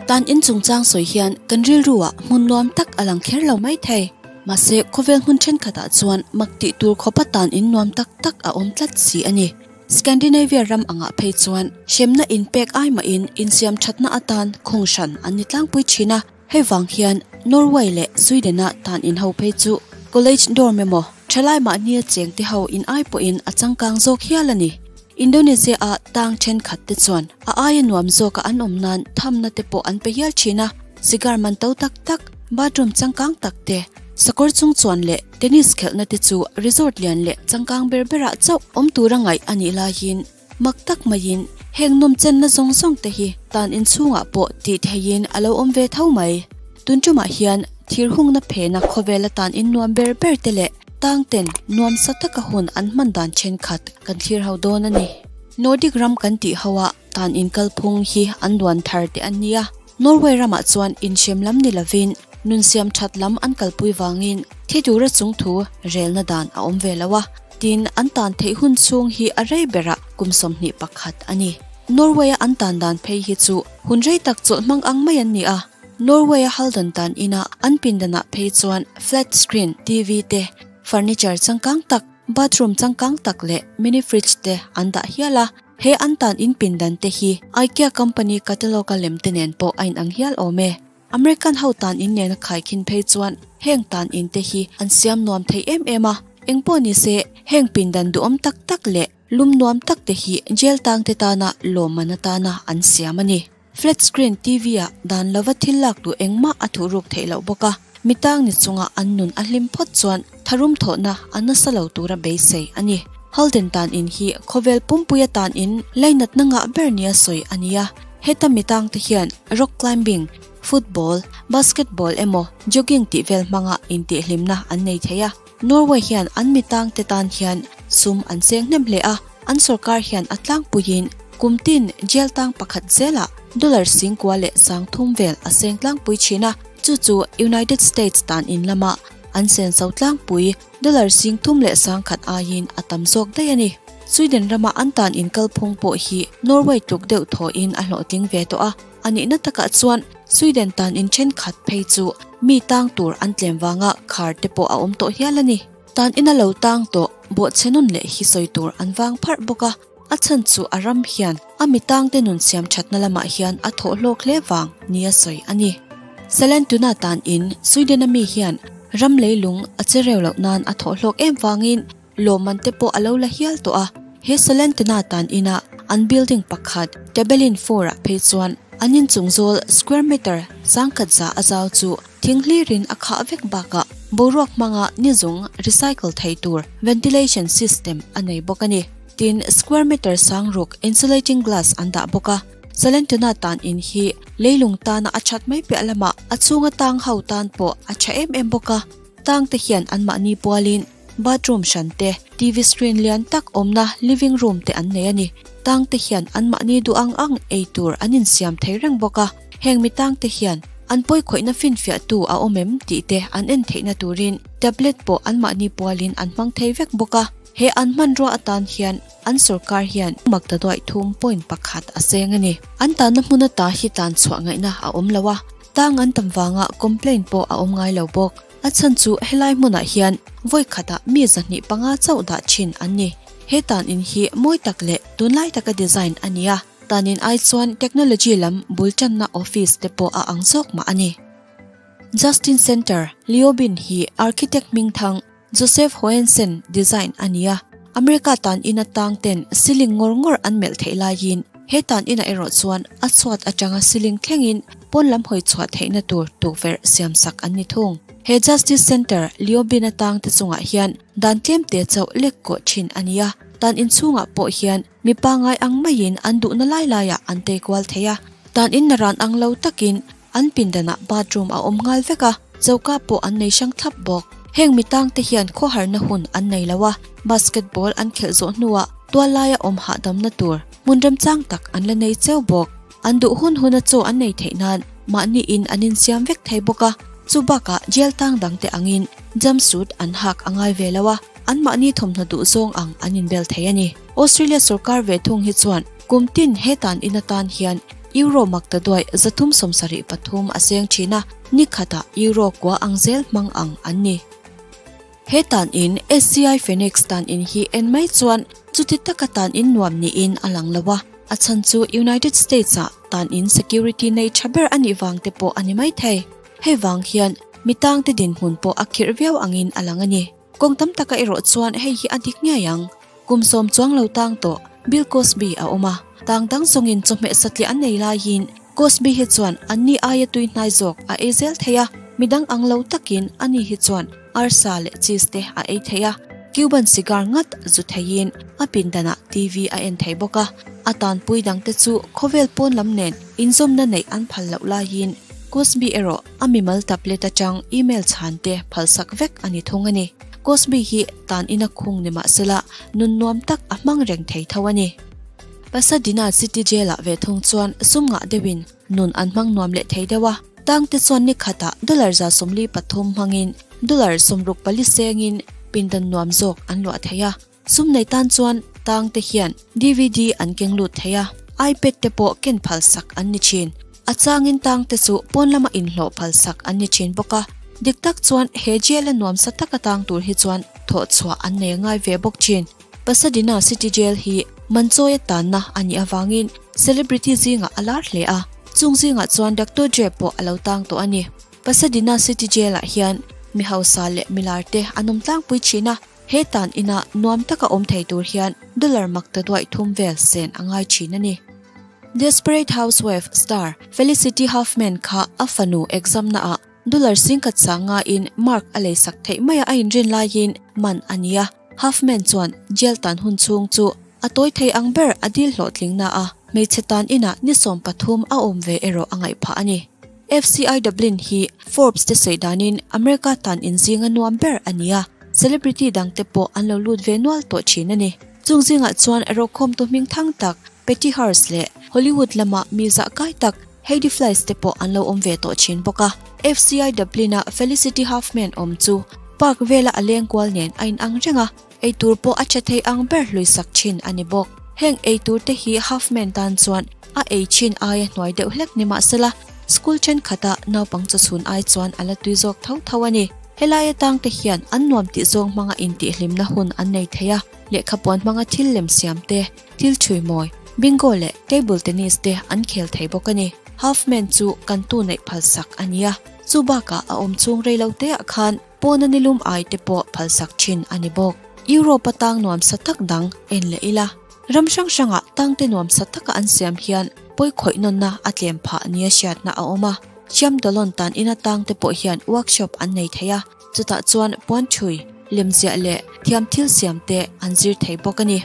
Tan in chungchang sawi hian kan rilruah hmun nuam tak a lang kher lo mai thei. Mahse, khawvel hmun thenkhatah chuan mak tih tur khawpa tan in nuam tak tak a awm tlat si a ni. Scandinavia ram angah phei chuan hremna inpek ai mahin insiam thatna atan khung hran an ni tlangpui thin a. Hei vang hian Norway leh Sweden-a tan in ho phei chu college dorm emaw thalai mahnia cheng te ho in ai pawhin a changkang zawk hial a ni. Indonesia-a tang thenkhat te chuan a aia nuam zawka an awm nan thamna te pawh an pe hial thin a, cigar man to tak tak, bathroom changkang tak te, sakawr chung chuan leh tennis khelhna te chu resort lian leh changkang ber berah chauh awm tura ngaih a nih laiin Mak tak maiin heng nawmchenna zawng zawng te hi tan inchhungah pawh tih theihin a lo awm ve tho mai. Tun tumah hian thir hungna phena khawvela tan in nuam ber ber te leh tang ten nuamsa taka hun an hman dan thenkhat kan thlir ho dawn a ni. Nordic ram kan tih ho ah tan in kalphung hi an duan thar te an nia. Norway ramah chuan inhrem lam ni lovin nun siam that lam an kalpui vangin thi tura chungthu relna dan a awm ve lo a. Tin, an tan theih hun chhung hi a rei berah kum 21 a ni. Norway-a an tan dan phei hi chu hun rei tak chawlh hmang ang mai an ni a. Norway-a Halden tan ina an pindanah phei chuan flat screen TV te, furniture changkang tak, bathroom changkang tak leh mini fridge te an dah hial a. He an tan in pindan te hi Ikea company catalogue-a lem te nen pawh a inang hial awm e. American ho tan in nena khaikhin phei chuan heng tan in te hi an siam nuam thei em em a, engpawh ni se heng pindan duhawm tak tak leh lum nuam tak te hi jail tang te tana lawmman atana an siam a ni. Flat screen TV ah dan lova thil lak duh engmah a thuh ruk theih loh bawk a, mi tang ni chunga an nun a hlim phawt chuan tharum thawhna a nasa lo tura beisei a ni. Holden tan in hi khawvel pumpuia tan in lainatna ngah ber nia sawi a ni a. Heta mi tang te hian rock climbing, football, basketball emaw jogging tih vel hmanga intihhlimna an nei thei a. Norway hian an mi tang te tan hian sum an cheng hnem hle a, an sorkar hian a tlangpuiin kum tin jail tang pakhat zelah dollar 9,300 vel a seng tlangpui thin a, chu chu United States tan in lama an senso tlangpui dollar 31,000 aiin a tam zawk daih a ni. Sweden rama an tan in kalphung pawh hi Norway tluk deuh thawhin a hlawhtling ve tawh a, a nihna takah chuan Sweden tan in thenkhat phei chu mi tang tur an tlem vanga khar te pawh a awm tawh hial a ni. Tan ina lo tang tawh bawhchhe nun leh hi sawi tur an vang pharh bawk a, a chhan chu a ram hian a mi tangte nun siam thatna lamah hian a thawh hlawk hle vang nia sawi a ni. Sollentuna tan in Sweden-a mi hian ram leilung a che reu loh nan a thawh hlawk em vangin Lawmman te pawh a lo la hial tawh a, he Sollentuna tan ina an building pakhat Tabellin 4 ah phei chuan an inchung zawl square meter 10,100 a zau chu thing hlirin a khah vek bakah boruak hmanga nizung recycle thei tur ventilation system a nei bawk a ni. Tin, square meter sang ruk insulating glass an dah bawk a. Sollentuna tan in hi leilung tana a that mai piah lamah a chhunga tang ho tan pawh a tha em em bawk a, tang te hian anmahni pualin Bathroom hran te, TV screen lian tak awmna living room te an nei a ni. Tang te hian anmahni duh ang ang ei tur an insiam thei reng bawk a. Heng mi tang te hian an pawikhawihna finfiahtu a awm em tih te an en theihna turin tablet pawh anmahni pualin an hmang thei vek bawk a. He an hmanrua atan hian an sorkar hian makta duaih thum point pakhat a seng a ni. An tanna hmun ata hi tlan chhuah ngaihna a awm lo a, tang an tam vanga complaint pawh a awm ngai lo bawk. A chhan chu helai hmunah hian vawi khatah mi 25 chauh dah thin an ni. He tan in hi mawi tak leh tunlai taka design a ni a, tan in ai chuan technology lam bul tanna office te pawh a ang zawk mah a ni. Justin Center, Liobin hi architect hmingthang Joseph Hoensen design a ni a, America tan in atang ten ceiling ngawr ngawr an melh theih laiin he tan inah erawh chuan a chhuat atanga ceiling thlengin pawn lam hawi chhuah theihna tur tukverh siam sak an ni thung. He Justice Center Liobin atang te chungah hian dan tlem te chauh lek kawh thin a ni a, tan inchhungah pawh hian mi pangngai ang maiin an duhna lai laiah an tei kual thei a, tan in naran ang lo takin An pindanah bathroom a awm nghal vek a, choka pawh an nei hrang thlap bawk. Heng mi tangte hian khawharna hun an nei lo a, basketball an khelh zawh hnuah tual laia awm hahdamna tur hmun remchang tak an la nei cheu bawk. An duh hun huna chaw an nei theih nan mahniin an insiam vek thei bawk a, chu bakah jail tang dangte angin jumpsuit an hak a ngai ve lo a, anmahni thawmhnaw duh zawng ang an inbel thei a ni. Australia sorkar ve thung hi chuan kum tin hetan in atan hian. Euro maktaduai 373 a seng thin a, ni khatah Euro kua ang zel hmang ang an ni. He tan in SCI Phoenix tan in hi en mai chuan chuti taka tan in nuam niin a lang lo a, a chhan chu United States ah tan in security nei tha ber a nih vang te pawh a ni mai thei. Hei vang hian mi tangte dinhmun pawh a khirh viau angin a lang a ni. Kawng tam taka erawh chuan hei hi a dik ngei ang. Kum sawm chuang lo tang tawh Bill Cosby a awm a, tang dang zawngin chawhmeh satliah an nei laiin Cosby hi chuan anni aia tui hnai zawk a ei zel thei a, midang ang lo takin ani hi chuan arsa leh cheese te a ei thei a, Cuban cigar ngat zu theiin a pindanah TV a en thei bawk a, a tanpui dangte chu khawvel pawn lam nen inzawmna neih an phal loh laiin Cosby erawh a mimal tablet atang email chhan te phalsak vek a ni thung a ni. Cosby hi tan ina khung ni mahsela nun nuam tak a hmang reng thei tho a ni. Pasadena City Jail-ah ve thung chuan sum ngah deuhin nun an hmang nuam leh thei deuh a. Tangte chuan ni khatah dollar 73 hmangin dollar 64 sengin pindan nuam zawk an luah thei a. Sum nei tan chuan tangte hian DVD an keng lut thei a, iPad te pawh ken phalsak an ni thin. A changin tangte chu pawn lama inhlawh phalsak an ni thin bawk a. Dik tak chuan he jail-a nuamsa taka tang tur hi chuan thawhchhuah an nei ngai ve bawk thin. Pasadena City Jail hi Manchawi-a tanna a nih avangin celebrity zingah a lar hle a, chung zingah chuan Doctor Dre pawh a lo tang tawh a ni. Pasadena City Jail-ah hian mi hausa leh mi larte an awm tlangpui thin a, he tan ina nuam taka awm thei tur hian dollar makta duaih thum vel sen a ngai thin a ni. Desperate Housewife star Felicity Huffman kha a fanu exam naah Dollar singkhat sang ngaiin mark a leisak theih maia a inrin laiin man a ni a, Huffman chuan jail tan hun chhung chu a tawi thei ang ber a dil hlawhtlingna a, hmeichhe tan inah ni 13 a awm ve erawh a ngaih phah a ni. FCI Dublin hi Forbes te sawi danin America tan inzinga nuam ber a ni a, celebrity dangte pawh an lo lut ve nual tawh thin a ni. Chung zingah chuan rawkhawmtu hming thang tak Patty Hearst leh Hollywood lama mi zah kai tak Heidi Fleiss te pawh an lo awm ve tawh thin bawk a. FCI Dublin-a Felicity Huffman awm chu park vela a leng kual nen a inang reng a, eitur pawh a tha thei ang ber hluisak thin a ni bawk. Heng eitur te hi Huffman tan chuan a ei thin aia hnuai deuh hlek ni mahsela, school thenkhat-a naupang chawchhun ai chuan a la tui zawk tho tho a ni. Helai atang te hian an nuam tih zawng hmanga intihhlimna hun an nei thei a, lehkhapuan hmanga thil lem siam te, Thil thui mawi, bingo leh table tennis te an khel thei bawk a ni. Huffman chu kan tu neih phalsak a ni a, chu bakah a awm chhung rei lo teah khan pawna nilum ai te pawh phalsak thin a ni bawk. Europe-a tang nuamsa tak dang en leh ila, ram hrang hrangah tangte nuamsa taka an siam hian pawi khawih nawnna a tlem phah nia hriatna a awm a. Siam Dawlawn tan ina tangte pawh hian workshop an nei thei a, chutah chuan puan thui, lemziah leh thiam thil siam te an zir thei bawk a ni.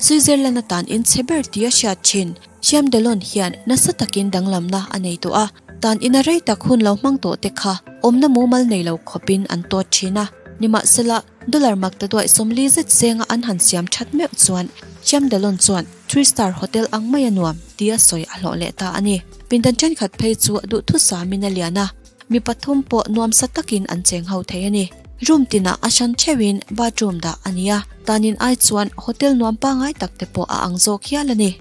Switzerland atan in chhe ber tia hriat thin Siam Delon hian nasa takin danglamna a nei tawh a, tan ina rei tak hun lo hmang tawh te kha awmna mumal nei lo khawpin an tawt thin a. Nimahsela, dollar makta duaih 40 zet zenga an han siam that meuh chuan Siam Delon chuan three star hotel ang mai a nuam tia sawi a hlawh leh ta a ni. Pindan thenkhat phei chu duhthusamin a lian a. Mi pathum pawh nuamsa takin an cheng ho thei a ni. Room tinah a hran theuhin bathroom dah a ni a, tanin ai chuan hotel nuam pangngai tak te pawh a ang zawk hial a ni.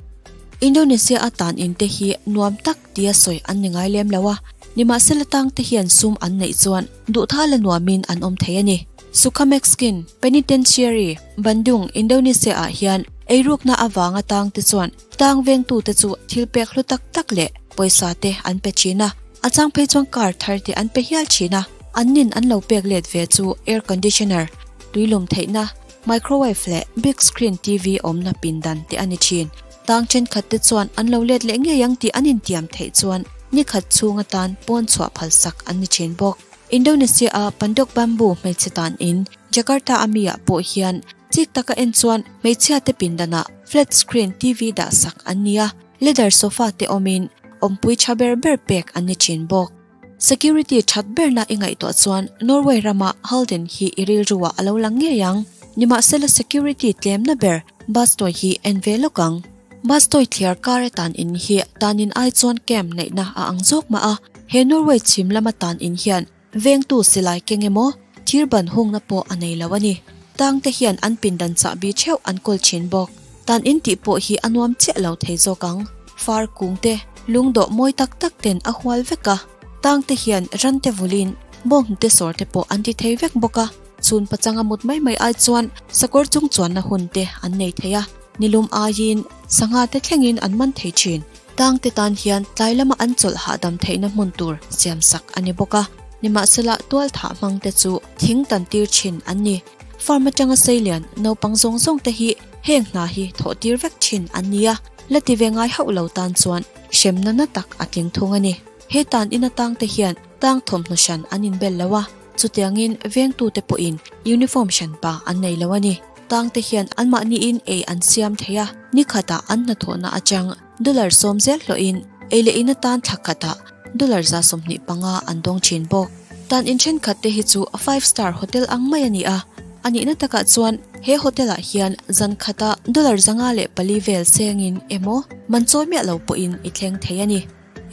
Indonesia a tan in te hi nuam tak tia sawi an ni ngai lem lo a, nimahsela tang te hian sum an neih chuan duhtha la nuamin an awm thei a ni. Sukhamexkin Penitentiary, Bandung, Indonesia ah hian eirukna avanga tang te chuan tang vengtute chu thil pek hlu tak tak leh pawisa te an pe thin a, a chang phei chuan car thar te an pe hial thin a, an nin an lo pek let ve chu air conditioner, tuilum theihna, microwave leh big screen TV awmna pindan te a ni thin. Tang thenkhat te chuan an lo let leh ngei ang tih an intiam theih chuan ni khat chhung atan pawn chhuah phalsak an ni thin bawk. Indonesia a Pandok Bambu hmeichhe tan in Jakarta a mi ah pawh hian chik taka en chuan hmeichhia te pindanah flat screen TV dah sak an ni a, leather sofa te awmin awmpui tha ber ber pek an ni thin bawk. Security that berna i ngaihtuah chuan Norway rama Halden hi i rilruah a lo lang ngei ang. Nimahsela security tlemna ber Bastøy hi en ve lawk ang. Bastøy thliar kar atan in hi tanin ai chuan camp neihna a ang zawk mah a, he Norway chhim lama tan in hian vengtu silai keng emaw thir ban hungna pawh a nei lo a ni. Tang te hian an pindan chahbi theuh an kawl thin bawk. Tan in tih pawh hi a nuam chiah lo thei zawk ang. Far kung te, lungdawh mawi tak tak ten a hual vek a, tang te hian ran te vulin bawnghnute sawr te pawh an ti thei vek bawk a. Chhun pachanga mut mai mai ai chuan sakawr chung chuanna hun te an nei thei a, nilum aiin sangha te thlengin an man thei thin. Tang te tan hian tlai lama an chawlh hahdam theihna hmun tur siam sak a ni bawk a, nimahsela tual thah hmang te chu thing tan tir thin an ni. Farm atanga seilian naupang zawng zawng te hi heng hna hi thawh tir vek thin an ni a, la ti ve ngai hauh lo tan chuan hremna na tak a tling thung a ni. He tan in atang te hian tang thawmhnaw hran an inbel lo a, chutiangin vengtute pawhin uniform hranpa an nei lo a ni. Tangte hian anmahniin ei an siam thei a, ni khatah an hnathawhna atang dollar sawm zel hlawhin ei leh in atan thla khatah dollar 125 an dawng thin bawk. Tan in thenkhat te hi chu five star hotel ang mai a ni a, a nihna takah chuan he hotel ah hian zan khata dollar 504 vel sengin emaw man chawi miah lo pawhin i thleng thei a ni.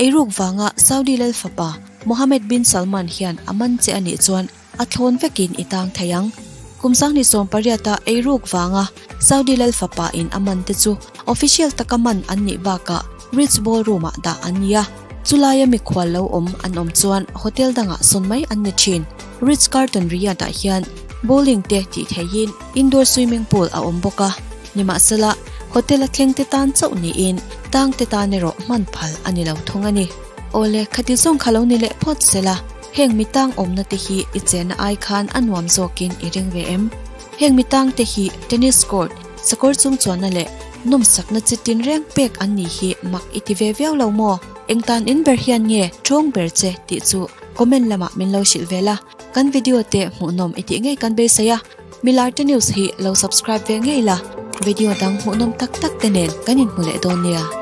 Eiruk vanga Saudi lal fapa Mohammed bin Salman hian a man che a nih chuan a thlawn vekin i tang thei ang. Kum 2018 a eiruk vanga Saudi lal fapa in a man te chu official taka man an nih bakah Ritz Ballroom ah dah an ni a, chulaia mikhual lo awm an awm chuan hotel dangah sawn mai an ni thin. Ritz Carlton Riyadh ah hian bowling te tih theihin indoor swimming pool a awm bawk a, nimahsela hotel a thleng te tan chauh niin tang te tan erawh hman phal a ni lo thung a ni. Awle, khati zawng kha lo ni leh phawt sela, heng mi tang awmna te hi i chenna ai khan a nuam zawkin i ring ve em? Heng mi tang te hi tennis court, sakawr chung chuanna leh nawmsakna chi tin reng pek an nih hi mak i ti ve viau lo maw? Eng tan in ber hian nge thawng ber che tih chu comment lamah min lo hrilh ve la, kan video te hmuhnawm i tih ngei kan beisei a, Milarte News hi lo subscribe ve ngei la, video dang hmuhnawm tak tak te nen kan inhmu leh dawn nia.